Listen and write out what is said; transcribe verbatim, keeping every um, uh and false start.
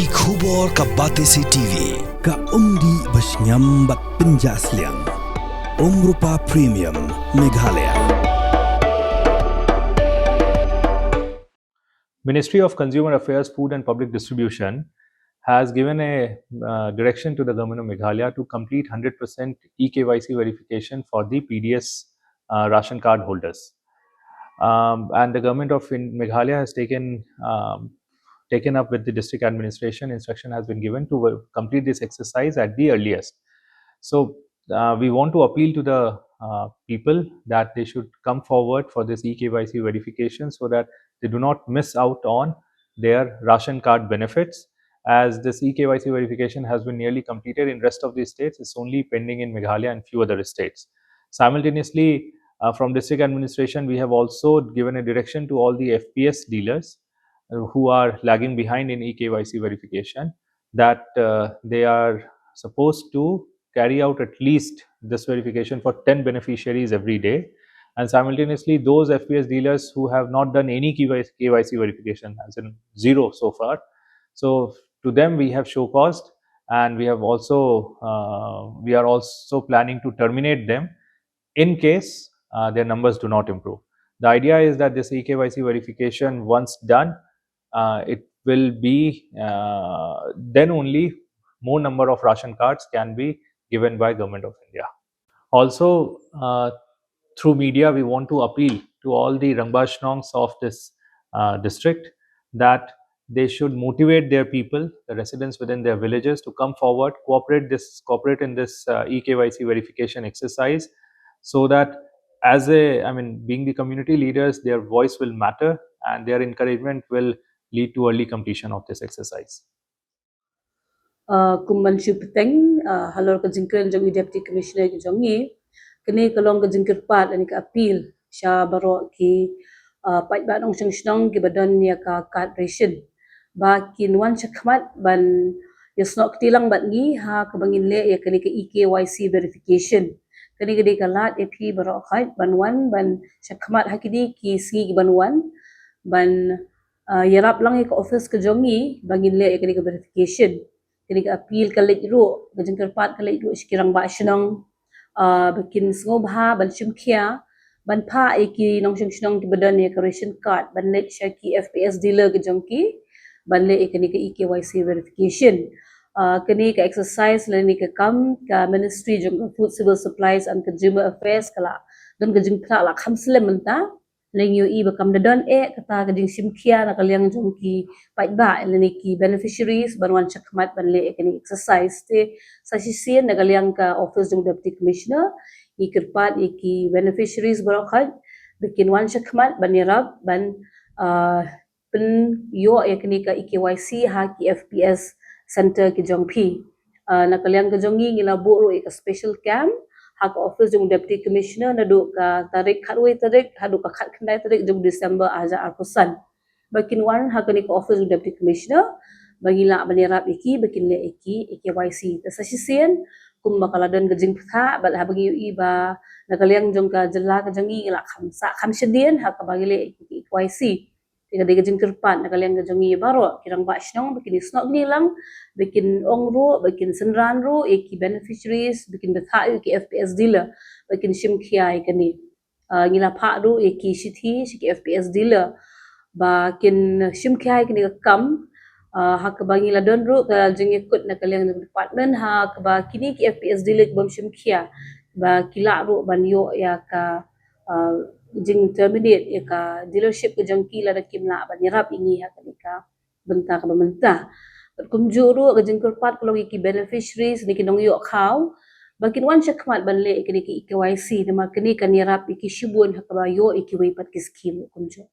Ki khubor ka Batesi T V, ka umdih ba shngiam bad pynjah sliang. Umrupa Premium, Meghalaya. Ministry of Consumer Affairs, Food and Public Distribution has given a uh, direction to the government of Meghalaya to complete hundred percent e K Y C verification for the P D S uh, ration card holders. Um, and the government of in Meghalaya has taken um, taken up with the district administration. Instruction has been given to wo- complete this exercise at the earliest. So uh, we want to appeal to the uh, people that they should come forward for this e K Y C verification so that they do not miss out on their ration card benefits. As this e K Y C verification has been nearly completed in rest of the states, it's only pending in Meghalaya and few other states. Simultaneously, uh, from district administration, we have also given a direction to all the F P S dealers uh, who are lagging behind in e K Y C verification that uh, they are supposed to carry out at least this verification for ten beneficiaries every day. And simultaneously, those F P S dealers who have not done any K Y C verification, as in zero so far, so to them we have show caused, and we have also uh, we are also planning to terminate them in case uh, their numbers do not improve. The idea is that this e K Y C verification, once done, uh, it will be uh, then only more number of ration cards can be given by Government of India. Also, uh, through media, we want to appeal to all the Rangbah Shnongs of this uh, district that they should motivate their people, the residents within their villages, to come forward, cooperate this cooperate in this uh, e K Y C verification exercise, so that as a I mean being the community leaders, their voice will matter and their encouragement will lead to early completion of this exercise. Uh, kum ban shu bteng uh, halor ka jingkren jong i Deputy Commissioner ki jong ngi, kane ka long ka jingkyrpad lane ka appeal sha baroh ki uh, paidbah nongshong shnong kiba don ïa ka card ration ba kin wan shakhmat ban ïasnoh kti lang bad ngi ha kaba ngin leh ïa kane ka e K Y C verification. Kane ka dei ka lad ïa phi baroh khoit ban wan ban shakhmat ha kine ki sngi kiban wan ban uh, ïarap lang ïa ka office ka jong ngi ba ngin leh ïa kane ka verification. Kane ka appeal ka leit ruh, ka jingkyrpad ka leit ruh sha ki rangbah shnong uh, ba kin sngewbha ban shim khia ban phah ïa ki nongshong shnong kiba don ïa ka ration card ban leit sha ki F P S dealer ka jong ki ban leh ïa kane ka e K Y C verification. Uh, kane ka exercise lane ka kam ka Ministry jong ka Food, Civil Supplies and Consumer Affairs ka la don ka jingpynlong la kham slem mynta. Leng ïohi ba kam da don eh kata ka jingshim khia na ka liang jong ki paidbah lane ki beneficiaries ban wan shakhmat ban leh ïa kane ka exercise. Te sa shisien na ka liang ka office jong Deputy Commissioner ngi kyrpad ïa ki beneficiaries baroh khoit ba kin wan shakhmat ban ïarap ban uh, pynïoh ïa kane ka e K Y C ha ki F P S center ki jong phi. Uh, na ka liang ka jong ngi ngi la buh ruh ïa ka special camp ha ka office jong Deputy Commissioner naduh ka tarik khatwei tarik haduh ka khatkhyndai tarik jong December arhajar arphew san. Ba kin wan ha kane ka office jong Deputy Commissioner ba ngi lah ban ïarap ïa ki ba kin leh ïa ki e K Y C. Te sa shisien kumba ka la don ka jingpynthah bad haba ngi ïohi ba na ka liang jong ka jylla ka jong ngi ngi la kham sah kham shadien ha kaba ngi leh ïa ki e K Y C. Te ka dei ka jingkyrpad na ka liang ka jong ngi baroh ki rangbah shnong ba kin ïasnoh kti lang, ba kin ong ruh, ba kin synran ruh ïa ki beneficiaries, ba kin bthah ïa ki F P S dealer ba kin shim khia ïa kane. Uh, ngi la phah ruh ïa ki shithi sha ki F P S dealer ba kin shim khia ïa kane ka kam. Uh, ha kaba ngi la don ruh ka jingïakut na ka liang jong department ha kaba kine ki F P S dealer ki bym shim khia ba ki lah ruh ban ïoh ïa ka uh, jing terminate ïa ka dealership ka jong ki lada kim lah ban ïarap ïa ngi ha kane ka bynta kaba mynta. Bad kumjuh ruh ka jingkyrpad ka long ïa ki beneficiaries ne ki nongïoh khaw ba kin wan shakhmat ban leh ïa kane ka e K Y C namar kane kan ïarap ïa ki shibun ha kaba ïoh ïa kiwei pat ki skim kumjuh.